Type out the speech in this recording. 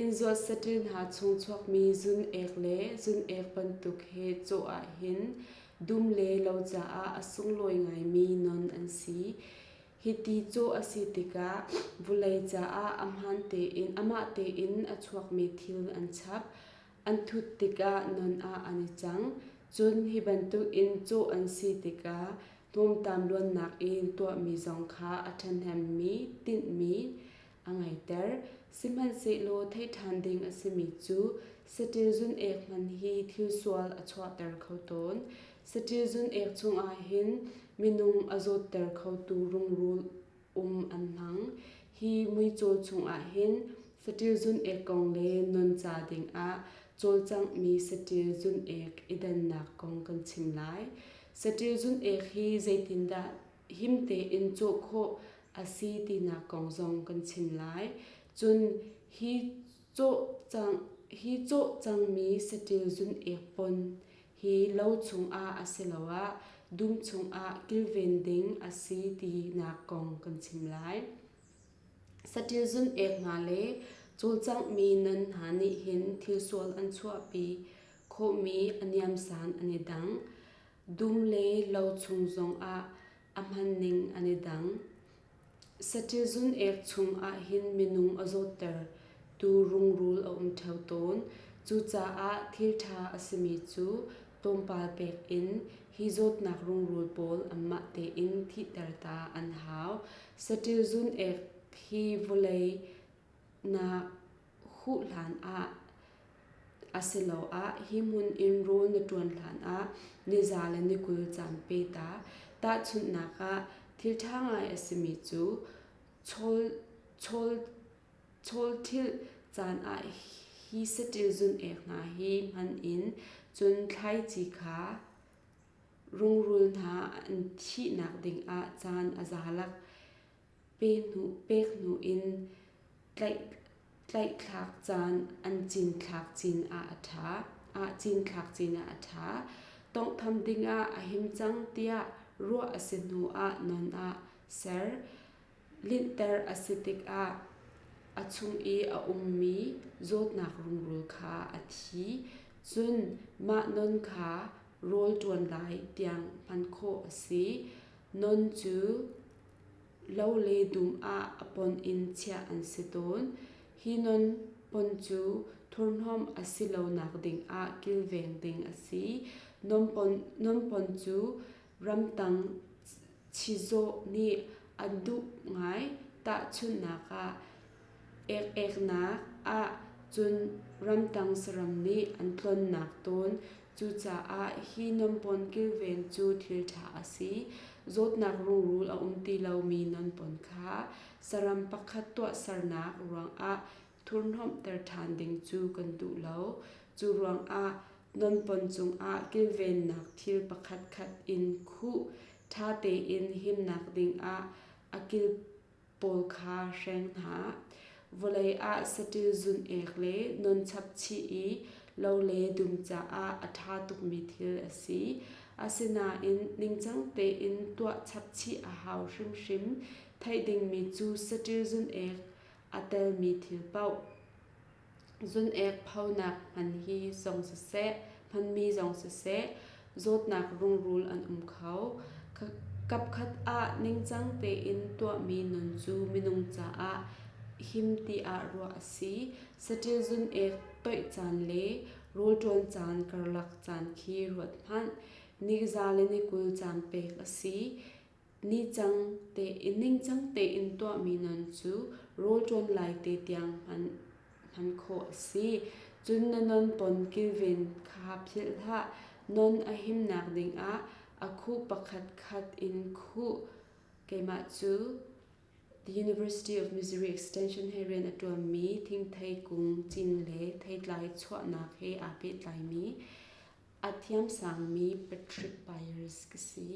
Innzuat saṭil hna chung chuakmi zun-ek le zun-ek bantuk he cawh ahhin dum le lo caah a sunglawi ngaimi non an si. Hiti cawh a si tikah vawlei caah amah tein a chuakmi thil an chap. An thut tikah non ah an i cang. Cun hi bantuk in cawh an si tikah hnawmtam luannak in tuahmi zong kha a ṭhahnemmi tinhmi a ngeiter. Sihmanhsehlaw theih ṭhan ding a simi cu saṭil zun-ek hman hi thil sual a chuahter kho tawn. Saṭil zun-ek chungah hin minung a zawtter khotu rungrul um an hmang. Hi muicawl chungah hin saṭil zun-ek kong le non ca dingah cawlcanghmi saṭil zun-ek i dannak kong kan chim lai. Saṭil zun-ek hi zeitindah him tein cawh khawh a si tinak kong zong kan chim lai. Cun hi cawh cangmi saṭil zun-ek pon hi lo chungah asiloah dum chungah kilven ding a si tinak kong kan chim lai. Saṭil zun-ek hna le cawlcanghmi nan hna nih hin thil sual an chuahpi khawhmi a niamsan an i dang. Dum le lo chung zongah a hmanning an i dang. Saṭil zun-ek chung ahhin minung a zawtter tu rungrul a um ṭheo tawn. Cucaah thil ṭha a simi cu tlawmpal pek in hi zawtnak rungrul pawl anmah tein thihter ta an hau. Saṭil zun-ek hi vawlei na huh hlan ah asiloah hi hmun in rawl na ṭuan hlan ah ni za le ni 20 caan pe ta. Tahchunhnak ah, thil ṭha ngai a simi cu chawlthil caan ah hi saṭil zun-ek hna hi hman in cun thlaici kha rungrul hna an thihnak dingah caan a za lak pek hnu in tlaihtlak caan an cinthlak cin ah a ṭha. Tawnghtham dingah a him cang tiah ruah a si hnu ah non ah ser. Linhter a si tikah a chung i a ummi zawtnak rungrul kha a thi. Cun mah non kha rawl ṭuan lai tiang hman khawh a si. Non cu Lo le dum ah a pon in chiah an si tawn. Hi non pon cu thurhnawm a si lonak dingah kilveng ding a si. Non pon cu ramtang chizawh nih an duh ngai. Tahchunhnak ah, ek-eknak ah cun ramtang saram nih an tlonnak tawn. Cucaah hi nonpon kilven cu thil ṭha a si. Zawtnak rungrul a um ti lomi nonpon kha saram pakhat tuahsernak ruangah thurhnomhter ṭhan ding cu kan duh lo. Cu ruangah nonpon cungah kilvennak thil pakhatkhat in khuh, ṭha tein himnak dingah a kil pawl kha hreng hna. Vawlei ah saṭil zun-ek le non chap chih i lo le dum caah a ṭha tukmi thil a si. Asinain ningcang tein tuah chap chih a hau hrimhrim. Theih dingmi cu saṭil zun-ek a telmi thil paoh Zun-ek phonak hman hi zong siseh, hmanmi zong siseh, zawtnak rungrul an um kho. Kapkhat ah ningcang tein tuahmi nun cu minung caah him tiah ruah a si. Saṭil zun-ek toih caan le rawlṭuan caan karlak caan khi ruat hmanh. Ni za le ni 20 caan pek a si. Ningcang tein tuahmi non cu rawlṭuan lai te tiang hman khawh a si. Cun na non pon kilven kha philh hlah. Non a himnak dingah a khuh pakhat khat in khuh. Keimah cu The University of Missouri Extension he rian a ṭuanmi thingthei kung cin le theitlai chuahnak he aa pehtlaimi a thiamsangmi Patrick Byers ka si.